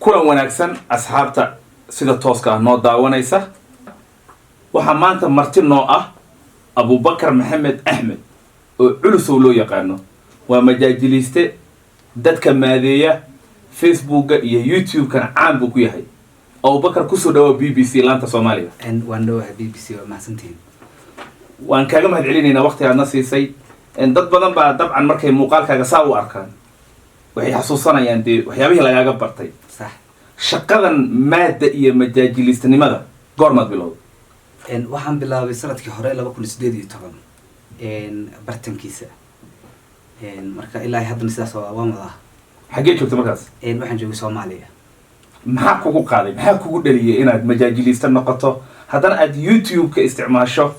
Kulan wanaagsan, asxaabta sida tooska ah noo daawanaysa. Waxaa maanta marti noo ah Abubakar Maxamed Axmed oo Culusow loo yaqaano. Waa majaajiliiste dadka maadeeya, Facebooka iyo YouTube-kana caan buu ku yahay. Abubakar, kusoo dhawaa BBC laanta Soomaaliga. Waan dhowahay BBC, waa mahadsantihiin. Waan kaaga mahad celinaynaa waqti aadna siisay. Dad badan baa dabcan markay muuqaalkaaga saa u arkaan waxay xasuusanayaan dee waxyaabihii lagaaga bartay. Sax. Shaqadan maada iyo majaajiliistanimada goormaad bilowday? Waxaan bilaabay sanadkii hore, 2018 bartankiisa. Marka ilaa haddana sidaas waan wadaa. Xaggee joogta markaas? Waxaan joogay Soomaaliya. Maxaa kugu qaaday, maxaa kugu dhaliyay inaad majaajiliista noqoto, haddana aad YouTube-ka isticmaasho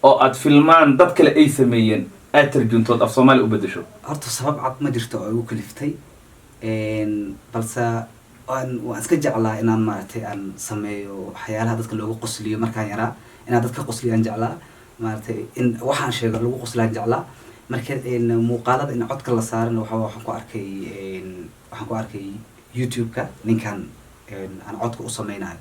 oo aad filmaan dad kale ay sameeyeen aad tarjuntood af Soomaaliya u bedesho? Horta sabab cad ma jirto oo igu kaliftay, balse waan iska jeclaa inaan, maaragtay, aan sameeyo waxyaalaha dadka looga qosliyo. Markaan yaraa inaan dadka qosliyo jeclaa, maaragtay, in waxaan sheego lagu qoslaan jeclaa. Marka muuqaalada in codka la saarana waxaan ku arkay YouTube-ka ninkan aan codka u sameynayo.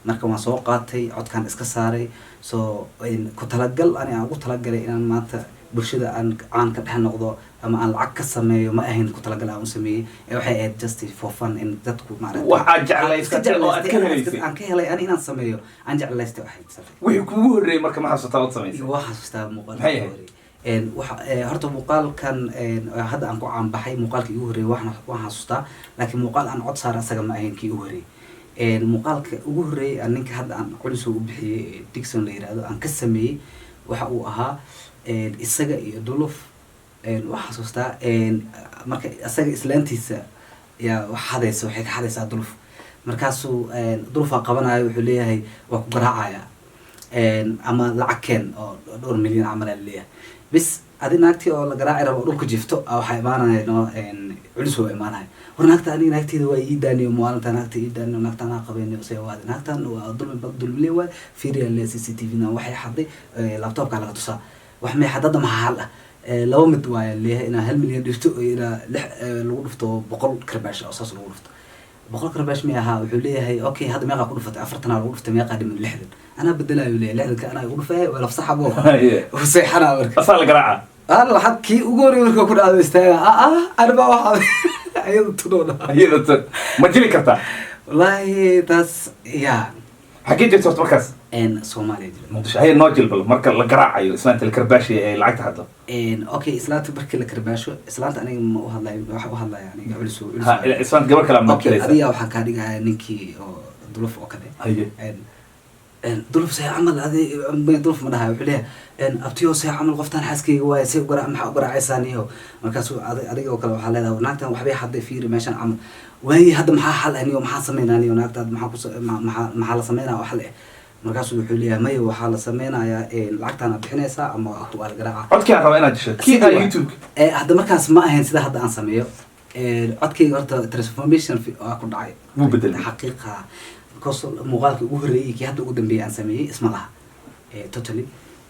Marka waan soo qaatay, codkaan iska saaray. So ku talagal ani aan ugu talagalay inaan maanta bulshada aan caan ka dhex noqdo ama aan lacag ka sameeyo ma ahayn. Ku talagal aan u sameeyey ee waxay ahayd just for fun, in dadku, maaragtay, wax aad jeclaysatay oo aad ka helaysay. Aan ka helay ani inaan sameeyo aan jeclaystay ahayd. Wixii kugu horreeyey marka ma xasuutaa ood samaysay? Waa xasuustaa muuqaalka. Maxay ahayd? Waxa horta muuqaalkan hadda aan ku caanbaxay, muuqaalka igu horreeyay waan xasuustaa, laakiin muuqaal aan cod saara asaga ma ahayn kii ugu horreeyay. Muuqaalka ugu horreeyay aan ninka hadda aan Culusow u bixiyey, Dixon la yiraahdo, aan ka sameeyey waxa uu ahaa isaga iyo Duluf. Waxaan xasuustaa marka isaga islaantiisa yaa wax xadaysa, waxay ka xadaysaa Duluf. Markaasuu Dulufaa qabanayo, wuxuu leeyahay waa ku garaacaya ama lacag keen oo dhowr milyan camal aa leeyahay. Bis adi naagtii oo la garaaci rabo oo dhulka jifto waxaa imaanaya no Culus waa imaanaya: "War naagta, aniga naagteeda waa ii daaniyo, maalinta naagta ii daaniyo, naagta anaa qabeynayo, se waad naagtan waa dulmi dulmile waay, fiiriya le CCTV na waxay xaday, laptopka laga tusaa wax may xadada, maxaa xal ah?" Laba mid waaya leeyahay: inaa 1 milyan dhifto iyo inaa lix lagu dhufto 100 karbaash oo saas lagu dhufto. 100 karbaash mi ahaa? Wuxuu leeyahay: "Okay, hadda meeqaa ku dhufatay?" "40-aa lagu dhuftay." "Meeqaa dhiman?" "60." "Anaa bedelayo," leeyahay, "60-ka anaa igu dhufay, waa lafsaxabo." Seexanaa marka. Asaa la garaaca. Aan lacag kii ugu horreeyay marka ku dhacdo istaaga, ah, anibaa waxaa ayada tunoona. Iyada tan ma jili kartaa? Wallaahi taas ya. Xaggee jirta horta markaas? Soomaaliya jira. Muqdisho. Haye, noo jilbal marka la garaacayo islaanta la karbaashaya ee lacagta hadda. Okay, islaanta markii la karbaasho, islaanta aniga ma u hadlayo, waxa u hadlaya aniga Culus. Ha, islaanta gabar kale ma Okay. jilaysa? Adiga waxaan kaa dhigayaa ninkii oo Duluf oo kale. Haye. Duluf see camal adi Duluf ma dhahayo, wuxuu leeyahay: "Abtiyo, see camal qoftaan xaaskayga waaye, see ugara maxaa ugaraacaysaan?" Iyo markaasu adiga oo kale waxaa leedahay: "Naagtan waxbay xadday, fiiri meeshan camal waayi, hadda maxaa xal ah niyo, maxaa sameynaa niyo, naagta hadda maxaa kus maxaa maxaa la sameynaa oo xal ah?" Markaasuu wuxuu leeyahay: "Maya, waxaa la sameynayaa lacagtaan aad bixinaysaa ama waa la garaaca." Codkii aan rabaa inaad jisho kii Sidii aa waa. YouTube. Hadda markaas ma ahayn sida hadda aan sameeyo. Codkayga horta transformation waa ku dhacay. Wuu bedelay. Xaqiiqa, because muuqaalkii ugu horreeyay kii hadda ugu dambeeyay aan sameeyey isma laha. Totally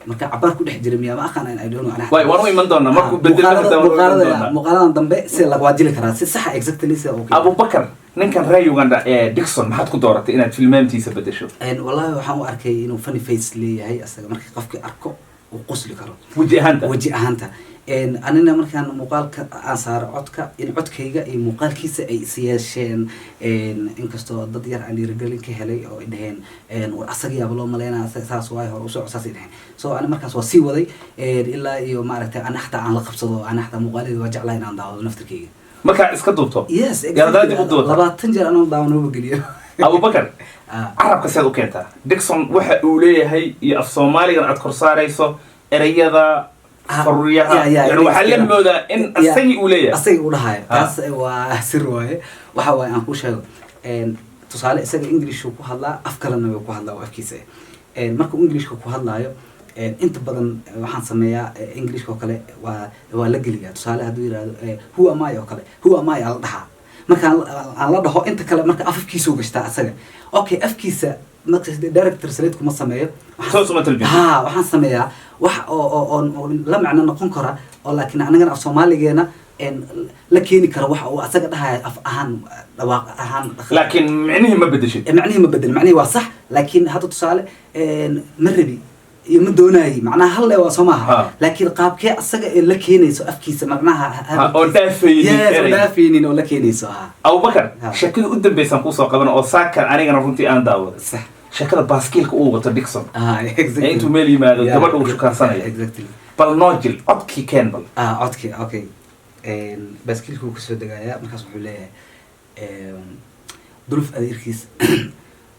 marka cabaar ku dhex jira miyaa, ma aqaan, I don't know. Waay, waan u iman doonaa markuu bedelo. Muuqaalada Hadda waan u iman muuqaalada doonaa. Muuqaaladan dambe sida laga waajili karaa si saxa, exactly sida uu Abubakar, ninkan reer Uganda ee Dixon maxaad ku dooratay inaad filmaantiisa bedesho? Wallahi waxaan u arkay inuu funny face leeyahay asaga, markii qofkii arko uu qosli karo. Weji ahaanta. Weji ahaanta. Anina markaan muuqaalka aan saaro codka, in codkayga iyo muuqaalkiisa ay is yeesheen. Inkastoo dad yar aan dhiirigelin ka helay oo ay dhaheen: "War asaga yaaba loo maleynaya, saas waay, hore usoo saasay dhaheen." So ani markaas waa sii waday ilaa iyo, maaragtay, ana xataa aan la qabsado, ana xataa muuqaaladeeda waa jeclahay inaan daawado naftirkayga. Markaa iska duubto. Yes. Yaa haddana dib u duubta. 20 jeer anoo daawanooba geliyo. Abubakar, Ah. carabka seed u keentaa Dixon waxa uu leeyahay iyo af Soomaaligan aad kor saarayso ereyada, Ah, faruuryaha? ya, yani waxaa la ereyga. moodaa in asagii uu leeyahay. Asagii uu dhahayo. Ah. Taas waa sir waaye. Waxa waaye aan kuu sheego. Tusaale, isaga Englishku ku hadlaa, af kalena way ku hadlaa oo afkiisa ah. Markuu Englishka ku hadlaayo, inta badan waxaan sameeyaa Englishka oo kale waa la geliyaa. Tusaale, hadduu yihahdo "Who am I?" oo kale, "Who am I?" aa la dhahaa. Marka aan la dhaho inta kale, marka afafkiisuu gashtaa asaga. Okay, afkiisa marka direct translate kuma sameeyo. Toos uma tarjumo. Ha, waxaan sameeyaa wax oo la macno noqon kara oo laakiin anagana af Soomaaligeena. La keeni karo waxa uu asaga dhahaya af ahaan, dhawaaq ahaan. Laakiin micnihii ma bedeshid. Macnihii ma bedel, macnihii waa sax, laakiin hadda tusaale ma rabi iyo ma doonayi, macnaha hal waa soo maaha. Laakiin qaabkee asaga ee la keenayso afkiisa, macnaha Ha, oo dhaafaynin Yes, oo ereyga. dhaafaynin oo la keenayso, ha. Abubakar, Ha. sheekada u dambeysaan kuusoo qaban oo saakan anigana runtii aan daawaday, sheekada baaskiilka uu wato Dixon Ah, exactly. ee intuu meel yimaado gabadha uu shukaansanaya. Bal noo jil, codkii keen bal. Ah, codkii, okay. Baaskiilkuu kasoo degayaa, markaas wuxuu leeyahay duluf adeerkiis,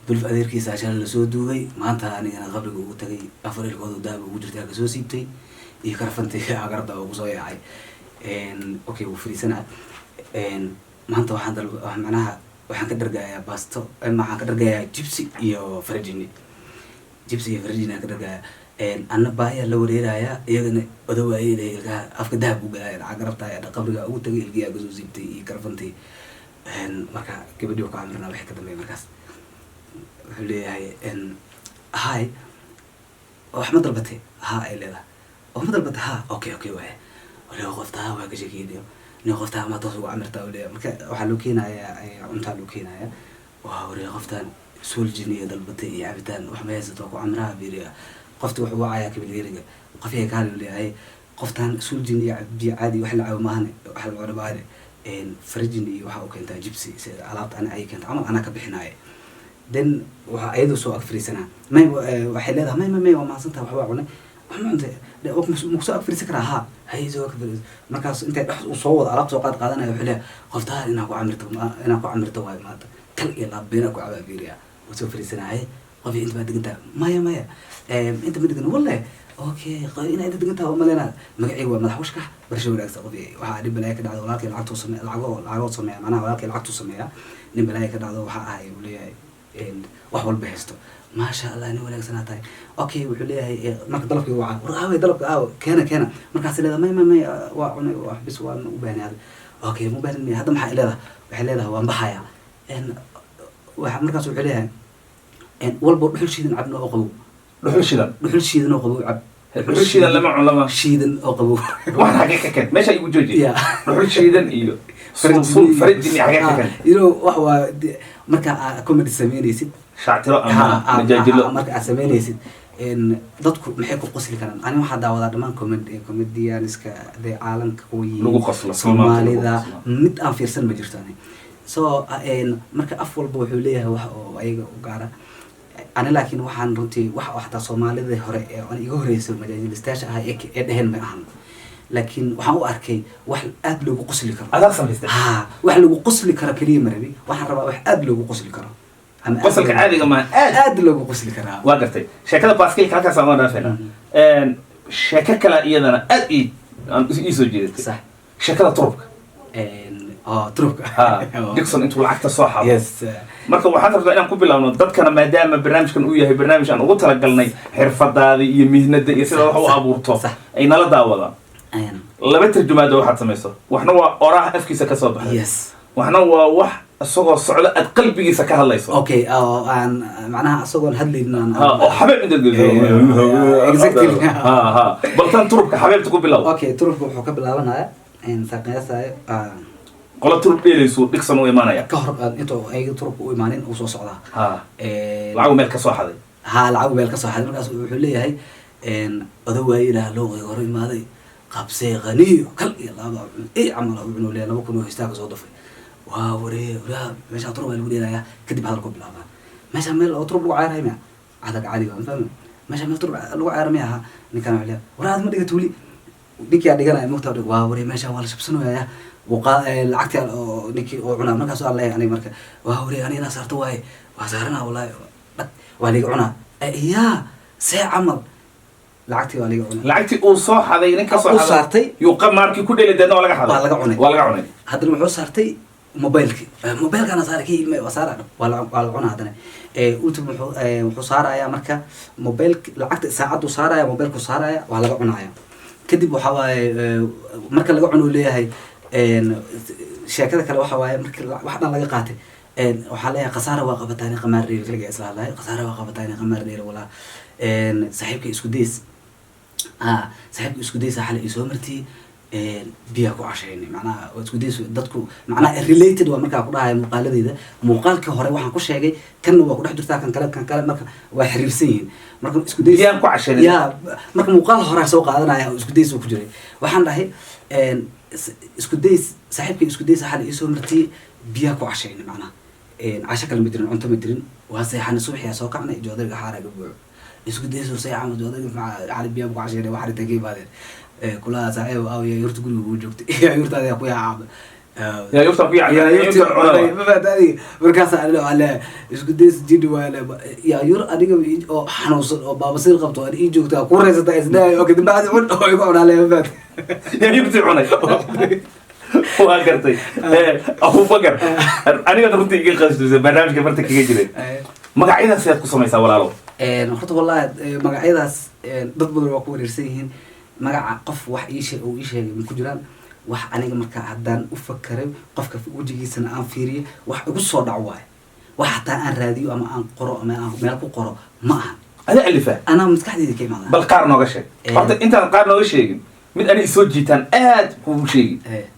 duluf adeerkiisa shalay lasoo duugay, maanta anigana qabriga ugu tagay, afar ilkoodu daaba ugu jirtaa kasoo siibtay iyo karfantii agarda ugu soo yaacay. Okay, wuu fariisanaa. Maanta waxaan dal macnaha waxaan ka dhargayaa baasto, waxaan ka dhargayaa jibsi iyo farajini, jibsi iyo farajini aan ka dhargayaa. Anna baayaa la wareerayaa, iyagana odawaayey ilkaha afka dahab u galaya, lacag garabta qabriga ugu tagay, ilkiyaa kasoo siibtay iyo karfantii. Marka gabadhii ku camirnaa wixii ka dambeeyay. Markaas wuxuu leeyahay, "Hi, wax ma dalbatay?" "Ha," ay leedahay. "Wax ma dalbatay?" "Ha." Okay, okay, waay waliba qoftaa waa ka sheekeynayo nin, qoftaa ma toos ugu camirtaa uu leeyahay. Marka waxaa loo keenayaa cuntaa loo keenayaa. Waa wariya, qoftaan suuljiniya dalbatay iyo cabitaan, wax ma haysato, waa ku camiraha biiriya. Qofti wuxuu wacayaa kabilyeriga, qof yahay kaali, uu leeyahay, qoftaan suuljin iyo biyo caadi wax la cabo maahane, wax la cuno maahane, farajin iyo waxa u keentaa jibsi, sida alaabta ana ay keento camal anaa ka bixinaayo. Then waxa ayadoo soo ag fariisanaa, may waxay leedahay, may may may, waa mahadsantaha, waxbaa cunay, wax ma cuntay, maku soo ag fariisan karaa?" "Ha, hay, soo ag fariis." Markaas intay dhex uu soo wado alaabta soo qaad qaadanaya, wuxuu leeyahay, qoftaan inaa ku camirto, inaa ku camirto waayo maanta, kal iyo laab beenaa ku cabaa fiiriya. Wuu soo fariisanaya. "Qof inta baa degantaa?" "Maya, maya, inta ma degan." "Walle, okay, inaa inta degantaa waa maleynaa. Magacayga waa Madax Washkax, barasho wanaagsan." Qof waxaa dhib balaaya ka dhacdo, walaalkay lacagtuu sameeya, lacago lacagood sameeya, macnaha walaalkay lacagtuu sameeya, nin balaaya ka dhacdo waxaa ahay, uu leeyahay, wax walba haysto. "Maasha Allah, nin wanaagsanaa tahay." Okay, wuxuu leeyahay, marka dalabkii waca, "War aaway dalabka, aawe, keena, keena." Markaas leedahay, "May may may, waa cunay wax bis, waa u baahnay hadda." "Okay, ma u baahnid miya hadda?" "Maxaa leedahay?" Waxay leedahay, "Waan baxayaa." Markaas wuxuu leeyahay, "Walba dhuxul shiidan cabna oo qabow." Dhuxul shidan? Dhuxul shiidan oo qabow cab. Dhuxul shiidan lama cun, lama Shiidan oo qabow. Waxaan xagee ka keen? Meesha igu joojiye. Dhuxul shiidan iyo sulsul farajin iyo xagee ka keen? Wax waa marka aad comedy sameynaysid, shactiro ama majaajilo. Marka aad sameynaysid, dadku maxay ku qosli karaan? Ani waxaa daawadaa dhammaan comedianska dee caalamka kuwa yihiin. Lagu qoslo, Soomaalida lagu Soomaalida qoslo. Mid aan fiirsan ma jirto ani. So marka af walba wuxuu leeyahay wax oo ayaga u gaara. Ani laakiin waxaan runtii wax oo xataa soomaalida hore ee ani iga horreysay majaajilistayaasha ahaa ee dheheen ma ahan, laakiin waxaan u arkay wax aad loogu qosli karo. Adaa samaystay? Ha, wax lagu qosli karo keliya ma rabi, waxaan rabaa wax aad loogu qosli karo ama aad Qosolka caadiga maaha, aad aad loogu qosli karaa. Waa gartay. Sheekada baaskiilka halkaas aan dhaafayna. Sheeko kale iyadana aad ii aan ii soo jeedatay, sheekada turubka. Oo turubka. Ha, Dixon intuu lacagta soo xado. Marka waxaan rabtaa inaan ku bilaabno dadkana, maadaama barnaamijkan uu yahay barnaamij aan ugu talagalnay xirfadaada iyo mihnada iyo sida wax u abuurto, ay nala daawadaan. Laba tarjumaada waxaad samayso, waxna waa oraah afkiisa ka soo baxay, waxna waa wax isagoo socdo aad qalbigiisa ka hadlayso. Okay, oo aan macnaha isagoon hadlaynin aan Ha, oo xabeeb intaad geliso. Exactly. Ha ha, bal tan turubka xabeebta ku bilow. Okay, turubka wuxuu ka bilaabanayaa saa qiyaasayo Qolo turub dheelaysu Dixon u imaanaya. Ka hor intuu ayaga turubka u imaanin uu soo socdaa. Lacagu meel ka soo xaday. Ha, lacag meel ka soo xaday. Markaas wuxuu leeyahay, odo waayilaha looqiga hor imaaday, qabsee qaniyo kal iyo laba i camal u cunuu leeyahay, 2000 oo haystaa kasoo dafay. Waa waree, waraa, meeshaa turub baa lagu dheelayaa. Kadib hadal ku bilaabaa, "Meeshaa meel oo turub lagu cayaarayo miya?" Hadalka caadiga ma fahmi. "Meeshaa meel turub lagu cayaaro miya?" "Aha." Ninkan wuxuu leeyahay, "Waraa, aad ma dhigato weli?" Ninkii aa dhiganaya mugta, "Waa waree, meeshaa waa la shabsanayaa." Lacagtii oo ninkii oo cunaa. Markaas waa leeyahay aniga, marka, "Waa waree, aniga inaa saarto waaye, waa saaranaa wallahi, dhag waa liiga cunaa." Yaa see camal lacagtii waa liiga cunaa. Lacagtii uu soo xaday ninka soo Uu xaday saartay. Yuu qamaarkii ku dheeli, deedna waa laga xaday. Waa laga cunay. Waa laga cunay. Haddana wuxuu saartay mobilki, mobilkana saaray ka ilmay, waa saara, waa la cunaa haddana. Ultim wuxuu saarayaa marka mobilk, lacagta saacaddu saaraya, mobilku saaraya, waa laga cunaya. Kadib waxa waaye, marka laga cuno uu leeyahay, sheekada kale waxa waaye, marka wax dhan laga qaatay, waxaa leeyahay, "Khasaara waa qabataa nin qamaar dheeri." Kaliga isla hadlayo, "Khasaara waa qabataa nin qamaar dheeri walaa. Saaxiibka isku days, ha, saaxiibka isku daysa xalay isoo martiyey." Biyaa ku cashaynay, macnaha waa isku days dadku, macnaha related waa markaa ku dhahaya muuqaaladeyda. Muuqaalkii hore waxaan ku sheegay, kanna waa ku dhex jirtaa, kan kale, kan kale, marka waa xiriirsan yihiin. Marka isku days Biyaan ku cashaynay. Ya, marka muuqaal horaa soo qaadanaya oo isku days uu ku jiray. Waxaan dhahay isku days saaxiibkay, isku days waxaa la iisoo martiyey, biyaa ku cashaynay, macnaha casho kale ma jirin, cunto ma jirin, waa seexanay. Subaxii soo kacnay, joodariga xaaraga buuxo. Isku days oo seexan joodariga maxaa cali biyaa ku cashaynay, wax arrinta ka yimaadeen kulaha saaxiib aw yaa yurta guriga kugu joogtay, yaa yurtaada yaa ku yaacaba. Yaa yurta ku yaacay, yaa yurta yurta cunada. Ma fahantaa? Markaas aniga waa le isku days jidhi, waa le yaa yur aniga oo xanuunsan oo baabasiir qabto aan ii joogtaa ku raysata isdhahay oo kadib bacdi cun oo igu cunaa le, ma fahantaa? Yaa yurtii cunay, waa gartay. Abubakar, aniga runtii iga qasdisay barnaamijka barta kaga jiray. Magacyadaas sidaad ku samaysaa, walaalo? Horta wallahi magacyadaas dad badan waa ku wareersan yihiin. Magaca qof wax ii uu ii sheegay ma ku jiraan. Wax aniga marka haddaan u fakaray, qofka wejigiisana aan fiiriyo, wax igu soo dhaco waayo. Wax hataa aan raadiyo ama aan qoro ama aan meel ku qoro ma ahan. Ada alifa? Anaa maskaxdeyda ka imaada. Bal qaar nooga sheeg. Horta intaan qaar nooga sheegin, mid ani isoo jiitaan aad kugu sheegi.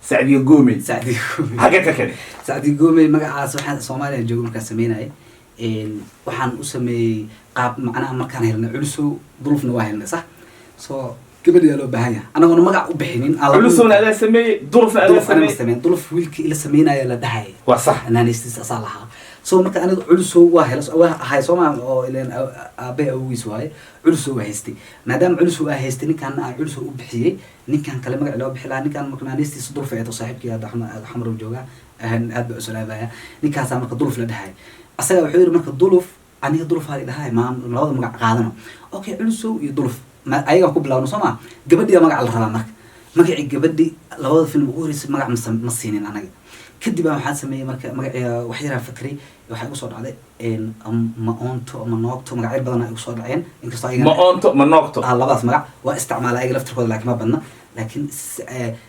Sacdiyo Goomey. Sacdi Goomey. Xagee ka keenay? Sacdi Goomey magacaas waxaan Soomaaliya joogo markaan sameynayay. Waxaan u sameeyey qaab, macnaha markaan helnay Culusow, Dulufna waa helnay, sax, so gabadh loo baahan yahay anagoona magac u bixinin aan Culusowna adaa sameeyey, Dulufna adaa Duluf anima sameeyey? Sameyn Duluf wiilkii ila sameynaya la dhahaya. Waa sax. Naanaystiis asaa lahaa. So marka aniga Culusow waa hela, waa ahay sooma oo ileen aabe awgiis waaye. Culusow waa haystay. Maadaama Culusow aa haystay, ninkaan aan Culusow u bixiyey, ninkan kale magac loo bixi lahaa. Ninkan marka naanaystiisa Duluf eeto, saaxiibkii hadda Xamar joogaa, aad baa u salaamaya. Ninkaasaa marka Duluf la dhahay. Asaga wuxuu yidhi marka Duluf, aniga Duluf aa la dhahay, maam labada magac qaadano. Okay, Culusow iyo Duluf ma ayagaa ku bilaawno soo ma? Gabadhiyaa magac la rabaa. Marka magacii gabadhi labada film ugu horreysay magac ma siinin anaga. Kadib baan waxaan sameeyey marka magacii wax yaraa fakray. Waxaa igu soo dhacday ma oonto ma noogto, magacyo badan igu soo dhaceen, inkastoo ayagana Ma oonto ma noogto. Ah, labadaas magac waa isticmaala ayaga laftirkooda, laakiin ma badna. Laakiin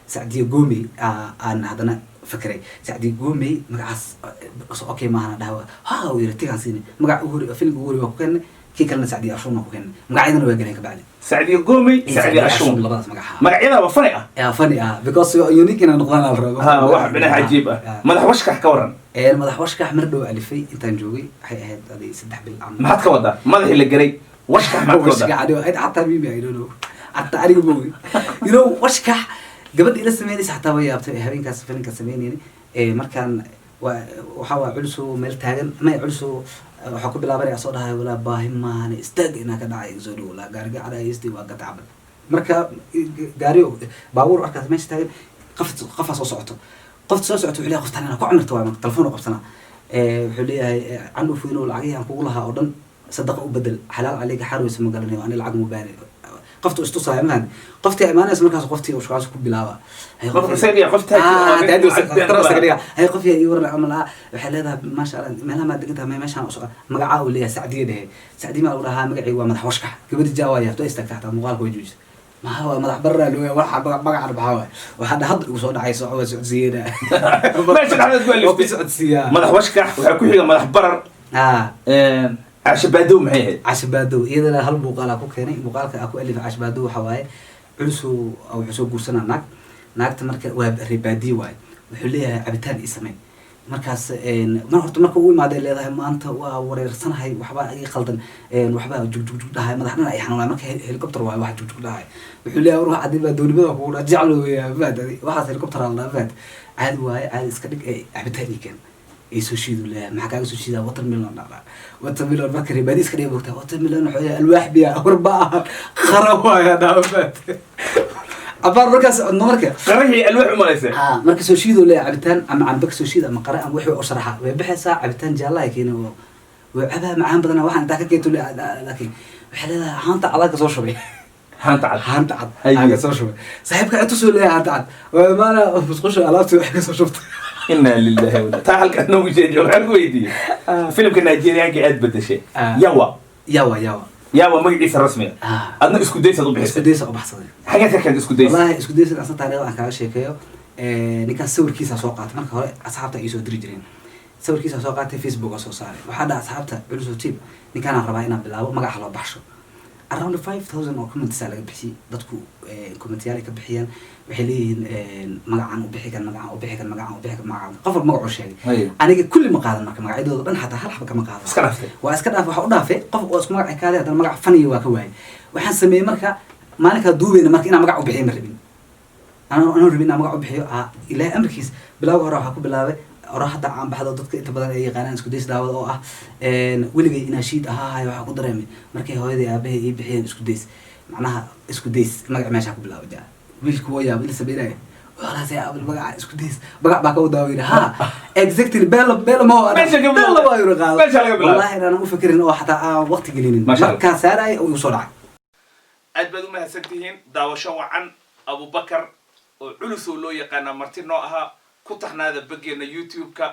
Sacdiya Goomey aan haddana fakray. Sacdiya Goomey magacaas okay maahana dhaha. Ha, uu yiri tigaan siini. Magac ugu hore filimka ugu hore waa ku keennay, kii kalena Sacdiya Ashuun waa ku keennay. Magacyadana waa galeen kabacdi. Sacdiyo Goomey, Sacdiyo Ashuun. Labadaas magac ha. Magacyada waa funny ah. Yaa funny ah, because unique inay noqdaan la rabo. Ha, wax binaha cajiib ah. Madax Washkax ka waran? Madax Washkax mar dhow alifay intaan joogay, waxay ahayd aday 3 bil camal. Maxaad ka wadaa madaxii la geray washkax? Maxaad ka Washkax wadaa? Aniga xataa mimi, I don't know, xataa aniga moogi, you know, washkax gabadha ila sameynaysa xataa way yaabtay habeenkaas filimka sameynayni. Markaan waa waxaa waa Culusow meel taagan may Culusow waxaa ku bilaabanaya soo dhahay walaa baahi maahane istaag inaa ka dhacay soo dhow walaa gaariga cadaystay waa gata camal. Marka gaari baabuur arkaas meesha taagan, qof qofaa soo socoto, qofta soo socoto wuxuu leeyahay qoftaan inaa ku camirto waay. Marka telefoon u qabsanaa. Wuxuu leeyahay candhuf weynow, lacagihii aan kugu lahaa oo dhan sadaqa u bedel, xalaal caleyka, xarweysa ma garanayo ani, lacag mu baanay. Qofta istusaayo mahan, qoftii imaanaysa markaas qoftii uu shaqaas ku bilaaba. Hay, Qofka isaga dhiga, qof taag- Ah, taag- lacag khatar isaga dhiga. Hay, qof yaa ii waran camal ah. Waxay leedahay maasha Allah, meelaha maa degan tahay? Meeshaan u socda. Magacaa uu leeyahay Sacdiya dhehe. Sacdiya maa lagu dhahaa? Magacaygu waa Madax Washkax. Gabadhi jaa waa yaabto, istaagta, xataa muuqaalka way joojisay. Maxaa waa madax baraa loo yahay? Waxa magacan maxaa waay? Waxaa hadda igu soo dhacayso waa socodsiiyena. Meesha dhexdeed ku waa ku aliftay. socodsiiyaa. Madax Washkax waxaa ku xiga Madax Barar. Ah. Caasha Baadow maxay ahayd? Cashbaadow iyadana hal muuqaal aa ku keenay. Muuqaalka aa ku alifay Cashbaadow waxaa waaye Culusow wuxuu soo guursanaa naag. Naagta marka waa reebaadiye waaye. Wuxuu leeyahay cabitaan ii samey. Markaas mar horta marka u imaaday leedahay maanta waa wareersanahay, waxbaa ii qaldan, waxbaa jugjug dhahay, madax dhan ay xanuunay. Marka helicopter waaye wax jugjug dhahay. Wuxuu leeyahay war wax baa doonimada kugu dhaa jeclo weeyaa mafahat, waxaas helicopter aa la dhahaa mafahat. Caadi waaye, caadi iska dhig ee cabitaan ii keen ay soo shiidu leeyahay. Maxaa kaaga soo shiidaa? Watermelon dhacdaa, watermelon. Marka reebaadi iska dhiga bogtaa watermelon wuxuu leeyahay alwaax biya war ma ahan, qara waaya dhaa mafahat. Cabaar markaas codno marka Qarihii alwaax u malaysa. Ah, marka soo shiidoo leeyahay cabitaan ama cambe ka soo shiid ama qare ama wixii u sharaxa. Way baxaysaa, cabitaan jaallaha keena oo way cabaa, macaan badana waxaan intaa ka keento laakiin waxay leedahay haanta cadaa ka soo shubay. Haanta cad. Haanta cad. Haye. Aa ka soo shubay saaxiibka intu soo leeyahay haanta cad waa maana musqusha alaabtii wax ka soo shubtay. Inaa lillahi wa taa halkaan noogu sheejiyo. Waxaan ku weydiiyey filimka Nigerianka aad bedeshay. Ah. Yawa. Yawa, Yawa. Yawa magaciisa rasmiga. Ah. Adna isku daysaad u Isku bixisay. daysa u baxsaday. Xageed ka keentay isku daysa? Wallahi isku daysa asan taariikhda aan kaaga sheekeeyo. Ninkaas sawirkiisa soo qaatay. Marka hore asxaabta ay soo diri jireen, sawirkiisa soo qaatay, Facebook oo soo saaray. Waxaa dhaha asxaabta Culus Team, ninkaan aan rabaa inaan bilaabo, magaca loo baxsho. Around 5000 oo comments laga bixiyey. Dadku commentyaal ay ka bixiyeen, waxay leeyihiin magacaan u bixi kan, magacaan u bixi kan, magacaan u bixi kan, magacaan. Qof walba magacuu sheegay. Aniga kulli ma qaadan. Marka magacyadooda dhan xataa hal xaba kama qaadan. Iska dhaaftay. Waa iska dhaaf. Waxa u dhaafay qof oo isku magac kaaday, haddana magac faniya waa ka waayay. Waxaan sameeyey marka maalinkaa duubeyna, marka inaan magac u bixiyo ma rabin. Anoo rabin inaan magac u bixiyo, Ilaahay amarkiis, bilowga hore waxaa ku bilaabay ora hadda caan baxdo, dadka inta badan ay yaqaanaan, Isku Days Daawada, oo ah weligay inaa shiid ahaahay. Waxaa ku dareemay markay hooyadii aabahay ii bixiyeen Isku Days. Macnaha Isku Days magac meeshaa ku bilaabay. Jaa wiilku waa yaaba ila sameynaya, walaas yaa magaca Isku Days, magac baa ka wadaa. Yidhi, ha, exactly, beelo beelo ma. Meesha ka bilaabay. Beelo waa yiri qaado. Meesha laga bilaabay. Wallahi inaanan u fikirin oo xataa aan waqti gelinin. Masha Allah. Markaa saaraya oo igu soo dhacay. Aad baad u mahadsantihiin. Daawasho wacan. Abubakar oo Culus oo loo yaqaana marti noo ahaa. Ku taxnaada baggeena YouTube-ka.